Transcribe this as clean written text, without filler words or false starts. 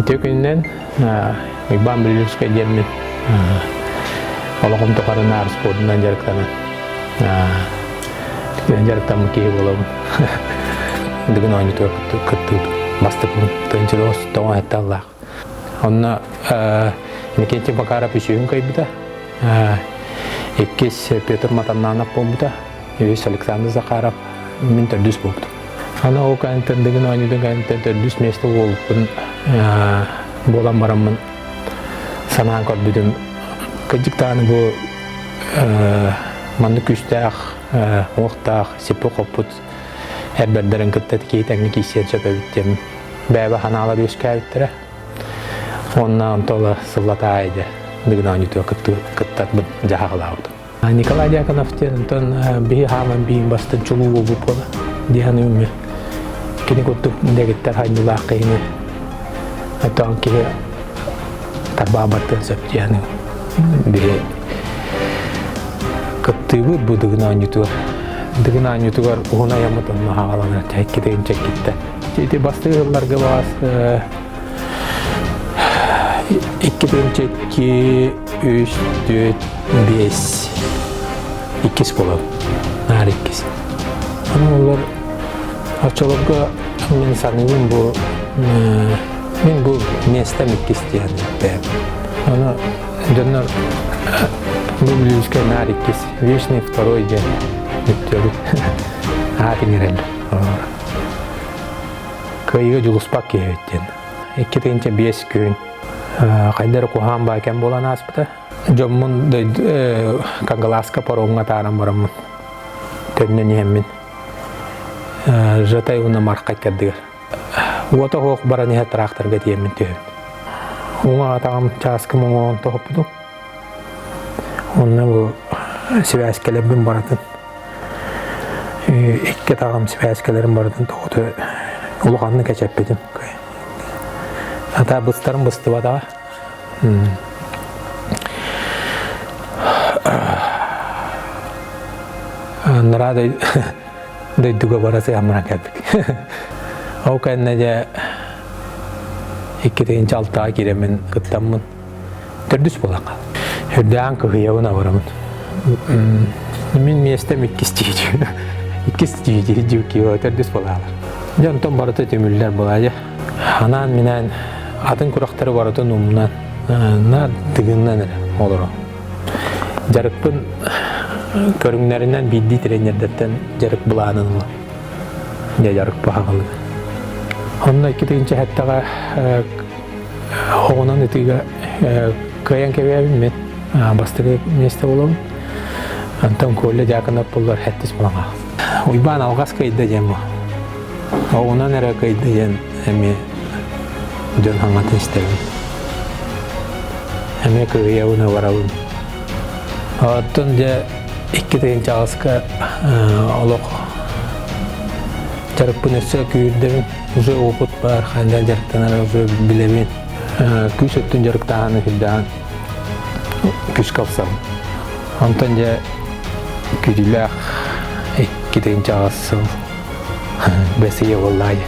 Үтүө күнүнэн Уйбаан Бүлүүскэй диэммин олоҕум тухары наар спордунан дьарыктанан дьарыктаммыт киһи буолабын. Дыгын оонньуутугар кыттыбытым. Бастакыбын тыынчылык тоҕо аллаах. Онно Иннокентий Макаров үсүһүн кыайбыта. Иккис Петр Матаннанов буолбута. Үһүс Александр Захаров, мин төрдүс буолбутум. Аны ол кэнниттэн Дыгын оонньуутун кэнниттэн төрдүс миэстэ буолбуппун буолан бараммын санаан көрбүтүм. Кырдьык даҕаны бу маннык күүстээх, уохтаах, сиппит-хоппут эр бэрдэрин кытта киһи тэҥҥэ киирсиэн сөп эбит диэн бэйэбэ ханаалар үөскээбиттэрэ. Уонна онто ыла сыллата аайы дьэ Дыгын оонньуутугар кыттарбын дьаһаҕалаабытым. Николай Дьяконов диэн онтон биһи хааман биин бастын чулуу буолбут буола диэн үммү кини курдук дэгиттэр хайдылаах киһини оттон киһи тарбаабаттыан сөп диэн биһи кыттыыбыт бу Дыгын оонньуутугар Дыгын оонньуутугар уһун айаммыт онно хааланар чэккитин чэккиттэ ити бастыыр ылларга баас 2 2 3 4 5 иккис буолабын. Наар иккис. Аны олор оччолорго мин саныыбын бу мин бу миэстэм иккис диэн бэйэм. Ону дьоннор бу Бүлүүскэ наар иккис, вечный второй диэн бүттүөбүт. Аат иҥэрэллэр. Кыайыыга дьулуспат киһи эбит диэн. 2005 күн хайда эрэ куһаҕан баай кэм буолан ааспыта. Дьоммун Кангалааска паромҥа тааран бараммын төннөн иһэммин Жатай уонна Мархай кэрдигэр уота суох баран иһэр тракторга тиийэммин түһэбин. Уҥа атаҕым чааскым уҥуоҕун тоһуппутум. Онно бу сибээскэлэрбин барытын икки атаҕым сибээскэлэрин барытын тоҕута улаханнык эчэппитим. Ата быстарым быстыбатаҕа. Анараа дойдуга бара сыһаммынан кэлбит. Ол кэннэ дьэ 2-6 киирэммин кыттаммын төрдүс буолан хаалла. Үрдээн кыһыйабын абарабын. Мин миэстэм иккис дии. Иккис дии дии төрдүс буолаалар. Дьэ онтон барыта түмүллэр буолаа Анаан-минээн атын курахтары барытын умнан, наар тыгыннан эрэ олорон. Дьарыкпын көрүҥнэринэн биирдии тренердэртэн дьарык былаанын ылан. Дьэ дьарык баһаҕалыы. Онно 2007-ҕэ оҕонон ытыыга кыайан кэбиһэбин мин бастакы миэстэ буолабын. Антон Коля Дьяконов буллар хэттис буолан Уйбаан алҕас кыайда диэн бу. Оҕунан эрэ кыайда диэн эмиэ дьон хаҥатын истэбин. Эмиэ кыһыйабын барабын. Оттон дьэ 2008-ка олох дьарыкпын өссө күүрдэбин. Уже опыт баар, хайдах дьарыктанары уже билэбин. Күүс өттүн дьарыктааһыны үрдээн күүскэ ылсабын. Онтон дьэ күүтүүлээх 2008 сыл бэс ыйа буоллаҕа дии.